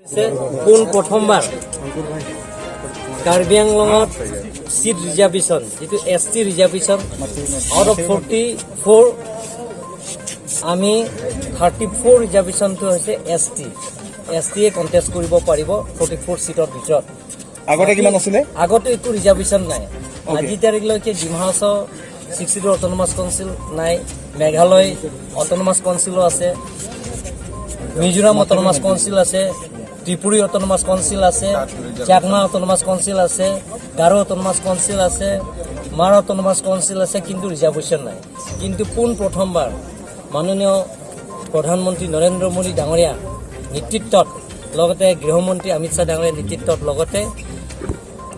পোন প্ৰথমবাৰ Karbi আংলঙত seat reservation, যিটো ST reservation, out of 44 আমি 34 ৰিজাৰ্ভেশ্যনটো হৈছে এছ টি। এছ টিয়ে কণ্টেষ্ট কৰিব পাৰিব 44 চিটৰ ভিতৰত। আগতে কিমান আছিলে? আগতে একো ৰিজাৰ্ভেশ্যন নাই। আজি তাৰিখলৈকে ডিমা হাছাও 62 অট'নমাছ কাউন্সিল নাই, মেঘালয় অট'নমাছ কাউন্সিলো আছে, মিজোৰাম অট'নমাছ কাউন্সিল আছে, ত্ৰিপুৰী অট'নমাছ কাউন্সিল আছে, চাকমা অট'নমাছ কাউন্সিল আছে, গাৰো অট'নমাছ কাউন্সিল আছে, মাৰ অট'নমাছ কাউন্সিল আছে, কিন্তু ৰিজাৰ্ভেশ্যন নাই। কিন্তু পোন প্ৰথমবাৰ মাননীয় প্ৰধানমন্ত্ৰী নৰেন্দ্ৰ মোদী ডাঙৰীয়া নেতৃত্বত, লগতে গৃহমন্ত্ৰী অমিত শ্বাহ ডাঙৰীয়াৰ নেতৃত্বত, লগতে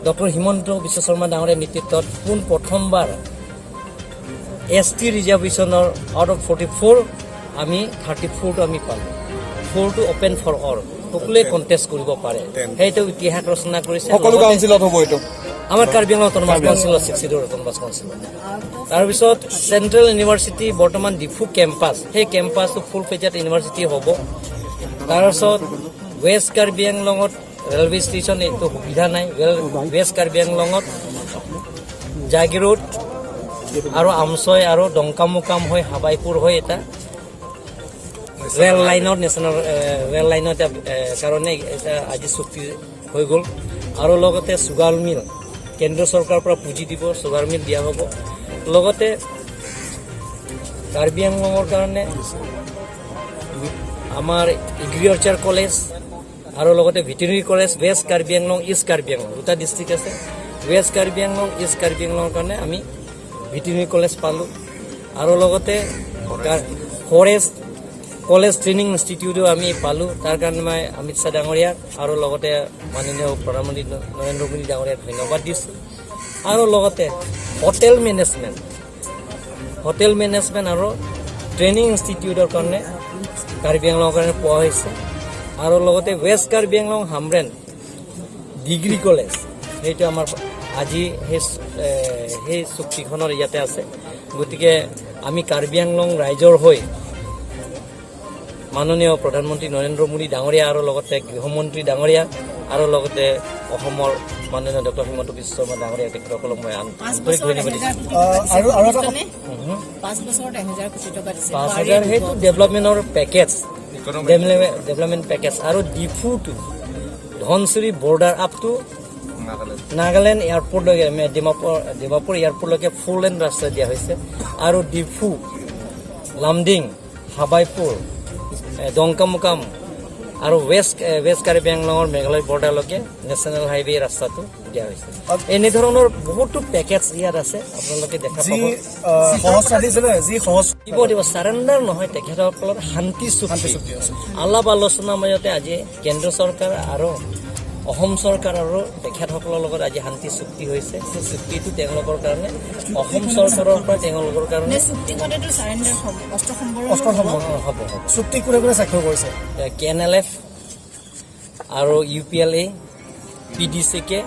ডক্টৰ হিমন্ত বিশ্ব শৰ্মা ডাঙৰীয়াৰ নেতৃত্বত পোন প্ৰথমবাৰ এছ টি ৰিজাৰ্ভেশ্যনৰ আউট অফ 44 আমি 34টো আমি পালোঁ। ফ'ৰটো অ'পেন ফৰ অল, সকলোৱে কণ্টেষ্ট কৰিব পাৰে। সেইটো ইতিহাস ৰচনা কৰিছে। সকলো কাউন্সিলত হ'ব এইটো? আমাৰ কাৰ্বি আংলং অট'নমাছ কাউন্সিলত, 62 অট'নমাছ কাউন্সিলত। তাৰপিছত চেণ্ট্ৰেল ইউনিভাৰ্চিটি, বৰ্তমান ডিফু কেম্পাছ, সেই কেম্পাছটো ফুল ফ্লেজড ইউনিভাৰ্চিটি হ'ব। তাৰপিছত ৱেষ্ট কাৰ্বি আংলঙত ৰেলৱে ষ্টেচন এইটো সুবিধা নাই। ৱেষ্ট কাৰ্বি আংলঙত জাগিৰোড আৰু আমচৈ আৰু ডংকামুকাম হৈ, হাবাইপুৰ হৈ এটা ৰেল লাইনৰ, নেশ্যনেল ৰেল লাইনৰ এটা কাৰণে এটা আজি চুক্তি হৈ গ'ল। আৰু লগতে চুগাৰ মিল, কেন্দ্ৰীয় চৰকাৰৰ পৰা পুঁজি দিব, চুগাৰ মিল দিয়া হ'ব। লগতে কাৰ্বি আংলঙৰ কাৰণে আমাৰ এগ্ৰিকালচাৰ কলেজ আৰু লগতে veterinary college, west Karbi Anglong, east Karbi Anglong দুটা ডিষ্ট্ৰিক্ট আছে। ৱেষ্ট কাৰ্বি আংলং, ইষ্ট কাৰ্বি আংলঙৰ কাৰণে আমি ভেটেৰিনেৰী কলেজ পালোঁ। আৰু লগতে ফৰেষ্ট কলেজ ট্ৰেইনিং ইনষ্টিটিউটো আমি পালোঁ। তাৰ কাৰণে মই অমিত শ্বাহ ডাঙৰীয়াক আৰু লগতে মাননীয় প্ৰধানমন্ত্ৰী নৰেন্দ্ৰ মোদী ডাঙৰীয়াক ধন্যবাদ দিছোঁ। আৰু লগতে হোটেল মেনেজমেণ্ট আৰু ট্ৰেইনিং ইনষ্টিটিউটৰ কাৰণে কাৰ্বি আংলঙৰ কাৰণে পোৱা হৈছে। আৰু লগতে west Karbi Anglong Hamren degree college, সেইটো আমাৰ আজি সেই চুক্তিখনৰ ইয়াতে আছে। গতিকে আমি কাৰ্বি আংলং ৰাইজৰ হৈ মাননীয় প্ৰধানমন্ত্ৰী নৰেন্দ্ৰ মোদী ডাঙৰীয়া আৰু লগতে গৃহমন্ত্ৰী ডাঙৰীয়া আৰু লগতে অসমৰ মাননীয় ডক্টৰ হিমন্ত বিশ্ব শৰ্মা ডাঙৰীয়া, তেখেতসকলক মই 5 আন্তৰিক বছৰত ধন্যবাদ 1000 দিছোঁ। কোটি টকা দিছে। আৰু এটা বুজিছানে? 5 বছৰত 1000 কোটি টকা দিছে। 5,000, সেইটো ডেভেলপমেণ্টৰ পেকেজ, ডেভেলপমেণ্ট পেকেজ। আৰু Diphu two Dhansiri border up to Nagaland এয়াৰপৰ্টলৈকে, মানে ডিমাপুৰ এয়াৰপৰ্টলৈকে ফ'ৰ লেন ৰাস্তা দিয়া হৈছে। আৰু ডিফু, লামডিং, হাবাইপুৰ, ডংকামুকাম আৰু ৱেষ্ট কাৰ্বি আংলঙৰ মেঘালয় বৰ্ডাৰলৈকে নেশ্যনেল হাইৱে ৰাস্তাটো দিয়া হৈছে। এনেধৰণৰ বহুতো পেকেজ ইয়াত আছে, আপোনালোকে দেখা যি পাব। সহজ দিছিলে, যি সহজ দিব দিব, চাৰেণ্ডাৰ নহয়, তেখেতসকলৰ শান্তি চুক্তি। চুক্তি আছে। আলাপ আলোচনাৰ মাজতে আজি কেন্দ্ৰ চৰকাৰ আৰু অসম চৰকাৰ আৰু তেখেতসকলৰ লগত আজি শান্তি চুক্তি হৈছে। সেই চুক্তিটো তেওঁলোকৰ কাৰণে, অসম চৰকাৰৰ পৰা তেওঁলোকৰ কাৰণে নে চুক্তিমতেতো চাৰেণ্ডাৰ, অস্ত্ৰ সম্বৰণ অস্ত্ৰ সম্বৰণ। হ'ব হ'ব। চুক্তি কোনে কোনে স্বাক্ষৰ কৰিছে? কে এন এল এফ আৰু U P L A, P D C K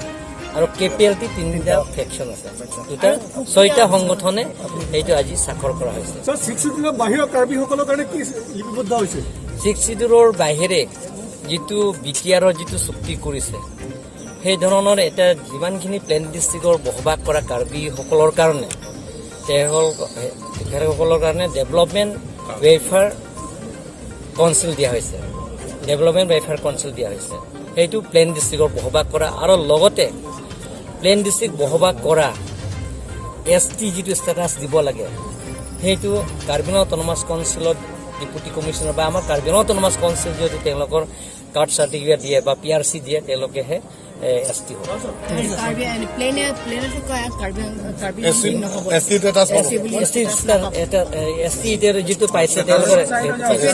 আৰু কে পি এল টি, তিনিটা ফেকশ্যন আছে, দুটা ছয়টা সংগঠনে সেইটো আজি স্বাক্ষৰ কৰা হৈছে। ছাৰ, ছিক্স চিডিউলৰ বাহিৰৰ কাৰ্বিসকলৰ কাৰণে কি লিপিবদ্ধ হৈছে? ছিক্স চিডিউলৰ বাহিৰে যিটো বি টি আৰৰ যিটো চুক্তি কৰিছে, সেই ধৰণৰ এটা যিমানখিনি প্লেন ডিষ্ট্ৰিক্টৰ বসবাস কৰা কাৰ্বিসকলৰ কাৰণে, তেখেতসকলৰ কাৰণে ডেভেলপমেণ্ট ৱেলফেয়াৰ কাউন্সিল দিয়া হৈছে। ডেভেলপমেণ্ট ৱেলফেয়াৰ কাউন্সিল দিয়া হৈছে, সেইটো প্লেন ডিষ্ট্ৰিক্টৰ বসবাস কৰা আৰু লগতে প্লেন ডিষ্ট্ৰিক্ট বসবাস কৰা এছ টি যিটো ষ্টেটাছ দিব লাগে, সেইটো কাৰ্বি আংলং অট'নমাছ কাউন্সিলত ডেপুটি কমিশ্যনাৰ বা আমাৰ কাৰ্বি আংলং অট'নমাছ কাউন্সিল যদি তেওঁলোকৰ কাষ্ট চাৰ্টিফিকেট দিয়ে বা পি আৰ চি দিয়ে, তেওঁলোকেহে এছ টি হ'ব। কাৰ্বি প্লেনে থকা কাৰ্বি কাৰ্বি নহ'ব। এছ টি ষ্টেটাছ পাব। এছ টি বুলি এছ টি status নাপাব। এটা এছ টি এতিয়া যিটো পাইছে, তেওঁলোকৰ সেইটো পাইছে।